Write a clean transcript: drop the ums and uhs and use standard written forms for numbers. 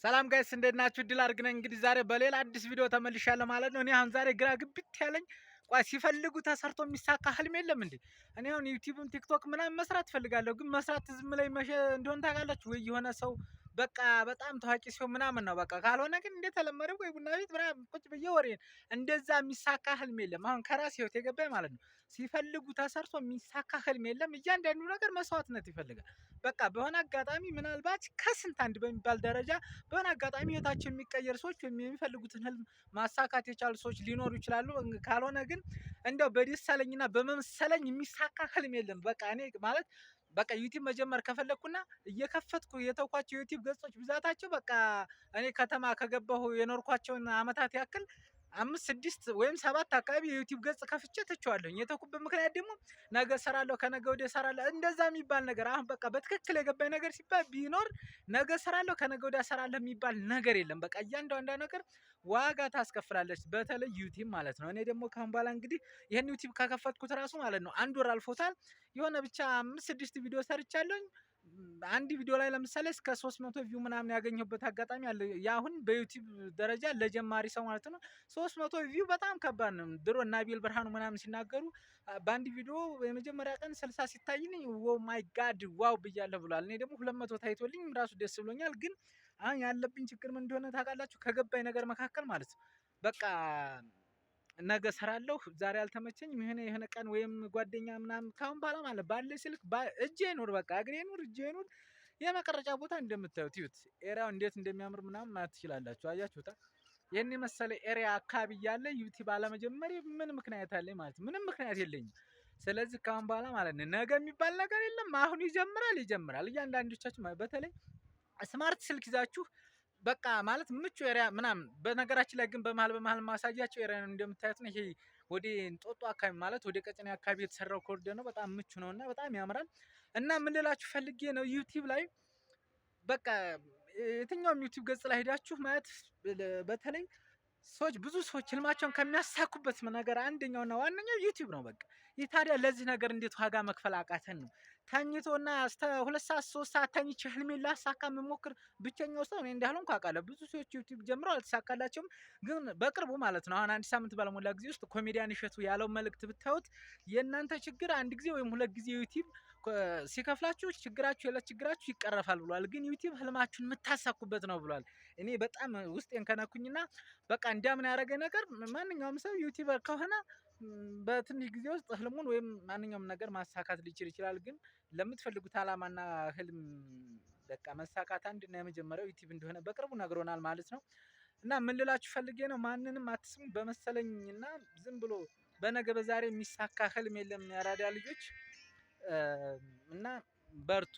ሰላም guys፣ እንዴት ናችሁ? ድል አድርግ ነኝ። እንግዲህ ዛሬ በሌላ አዲስ ቪዲዮ ተመልሻለሁ ማለት ነው። እኔ አሁን ዛሬ ግራ ግብት ያለኝ፣ ቆይ ሲፈልጉ ተሰርቶ የሚሳካ ህልም የለም እንዴ? እኔ አሁን ዩቲዩብም ቲክቶክ ምናምን መስራት እፈልጋለሁ፣ ግን መስራት ዝም ላይ መቼ እንደሆነ ታውቃላችሁ ወይ? የሆነ ሰው በቃ በጣም ታዋቂ ሲሆን ምናምን ነው በቃ። ካልሆነ ግን እንደተለመደው ወይ ቡና ቤት ምናምን ቁጭ ብዬ ወሬን እንደዛ የሚሳካ ህልም የለም። አሁን ከራሴ ህይወት የገባኝ ማለት ነው። ሲፈልጉ ተሰርቶ የሚሳካ ህልም የለም። እያንዳንዱ ነገር መስዋዕትነት ይፈልጋል። በቃ በሆነ አጋጣሚ ምናልባት ከስንት አንድ በሚባል ደረጃ በሆነ አጋጣሚ ህይወታቸው የሚቀየር ሰዎች ወይም የሚፈልጉትን ህልም ማሳካት የቻሉ ሰዎች ሊኖሩ ይችላሉ። ካልሆነ ግን እንደው በደሳለኝና በመሰለኝ የሚሳካ ህልም የለም። በቃ እኔ ማለት በቃ ዩቲዩብ መጀመር ከፈለግኩና እየከፈትኩ የተውኳቸው ዩቲዩብ ገጾች ብዛታቸው በቃ እኔ ከተማ ከገባሁ የኖርኳቸውን አመታት ያክል አምስት፣ ስድስት ወይም ሰባት አካባቢ የዩቲዩብ ገጽ ከፍቼ ትቼዋለሁኝ። የተውኩበት ምክንያት ደግሞ ነገ እሰራለሁ፣ ከነገ ወዲያ እሰራለሁ እንደዛ የሚባል ነገር፣ አሁን በቃ በትክክል የገባኝ ነገር ሲባል ቢኖር ነገ እሰራለሁ፣ ከነገ ወዲያ እሰራለሁ የሚባል ነገር የለም። በቃ እያንዳንዷ ነገር ዋጋ ታስከፍላለች፣ በተለይ ዩቲዩብ ማለት ነው። እኔ ደግሞ ካሁን በኋላ እንግዲህ ይህን ዩቲዩብ ከከፈትኩት ራሱ ማለት ነው አንድ ወር አልፎታል። የሆነ ብቻ አምስት ስድስት ቪዲዮ ሰርቻለሁኝ። አንድ ቪዲዮ ላይ ለምሳሌ እስከ 300 view ምናምን ያገኘሁበት አጋጣሚ አለ። የአሁን በዩቲዩብ ደረጃ ለጀማሪ ሰው ማለት ነው 300 view በጣም ከባድ ነው። ድሮ እነ አቤል ብርሃኑ ምናምን ሲናገሩ በአንድ ቪዲዮ የመጀመሪያ ቀን 60 ሲታይልኝ "Oh my God, wow" ብያለሁ ብሏል። እኔ ደግሞ 200 ታይቶልኝ ራሱ ደስ ብሎኛል። ግን አሁን ያለብኝ ችግር ምን እንደሆነ ታውቃላችሁ? ከገባኝ ነገር መካከል ማለት ነው በቃ ነገ እሰራለሁ፣ ዛሬ አልተመቸኝም፣ የሆነ የሆነ ቀን ወይም ጓደኛ ምናምን ካሁን በኋላ ማለት ባለ ስልክ እጄ ይኑር፣ በቃ እግሬ ይኑር፣ እጄ ይኑር፣ የመቀረጫ ቦታ እንደምታዩት ይዩት፣ area ው እንዴት እንደሚያምር ምናምን ማለት ትችላላችሁ። አያችሁታ? ይህን የመሰለ area አካባቢ እያለ ዩቲዩብ አለመጀመር ምን ምክንያት አለኝ ማለት ምንም ምክንያት የለኝም። ስለዚህ ካሁን በኋላ ማለት ነው ነገ የሚባል ነገር የለም። አሁን ይጀምራል ይጀምራል። እያንዳንዶቻችሁ በተለይ smart ስልክ ይዛችሁ በቃ ማለት ምቹ area ምናምን። በነገራችን ላይ ግን በመሀል በመሀል ማሳያቸው area ነው እንደምታዩት ነው። ይሄ ወደ እንጦጦ አካባቢ ማለት ወደ ቀጨኔ አካባቢ የተሰራው ኮሪደር ነው። በጣም ምቹ ነው እና በጣም ያምራል። እና ምን ልላችሁ ፈልጌ ነው፣ ዩቲዩብ ላይ በቃ የትኛውም ዩቲዩብ ገጽ ላይ ሄዳችሁ ማየት በተለይ ሰዎች፣ ብዙ ሰዎች ህልማቸውን ከሚያሳኩበት ነገር አንደኛውና ዋነኛው ዩቲዩብ ነው። በቃ ይህ ታዲያ ለዚህ ነገር እንዴት ዋጋ መክፈል አቃተን ነው። ተኝቶና እስከ 2 ሰዓት 3 ሰዓት ተኝቼ ህልሜን ላሳካ የምሞክር ብቸኛው ሰው እኔ እንዳልሆንኩ አውቃለሁ። ብዙ ሰዎች ዩቲዩብ ጀምረው አልተሳካላቸውም። ግን በቅርቡ ማለት ነው አሁን አንድ ሳምንት ባልሞላ ጊዜ ውስጥ ኮሜዲያን እሸቱ ያለው መልእክት ብታዩት የእናንተ ችግር አንድ ጊዜ ወይም ሁለት ጊዜ ዩቲዩብ ሲከፍላችሁ ችግራችሁ የዕለት ችግራችሁ ይቀረፋል ብሏል። ግን ዩቲዩብ ህልማችሁን የምታሳኩበት ነው ብሏል። እኔ በጣም ውስጤን ከነኩኝና በቃ እንዲያምን ያደረገ ነገር ማንኛውም ሰው YouTuber ከሆነ በትንሽ ጊዜ ውስጥ ህልሙን ወይም ማንኛውም ነገር ማሳካት ሊችል ይችላል። ግን ለምትፈልጉት ዓላማና ህልም በቃ መሳካት አንድና የመጀመሪያው ዩቲዩብ እንደሆነ በቅርቡ ነግሮናል ማለት ነው። እና ምን ልላችሁ ፈልጌ ነው፣ ማንንም አትስሙ። በመሰለኝና ዝም ብሎ በነገ በዛሬ የሚሳካ ህልም የለም ያራዳ ልጆች፣ እና በርቱ።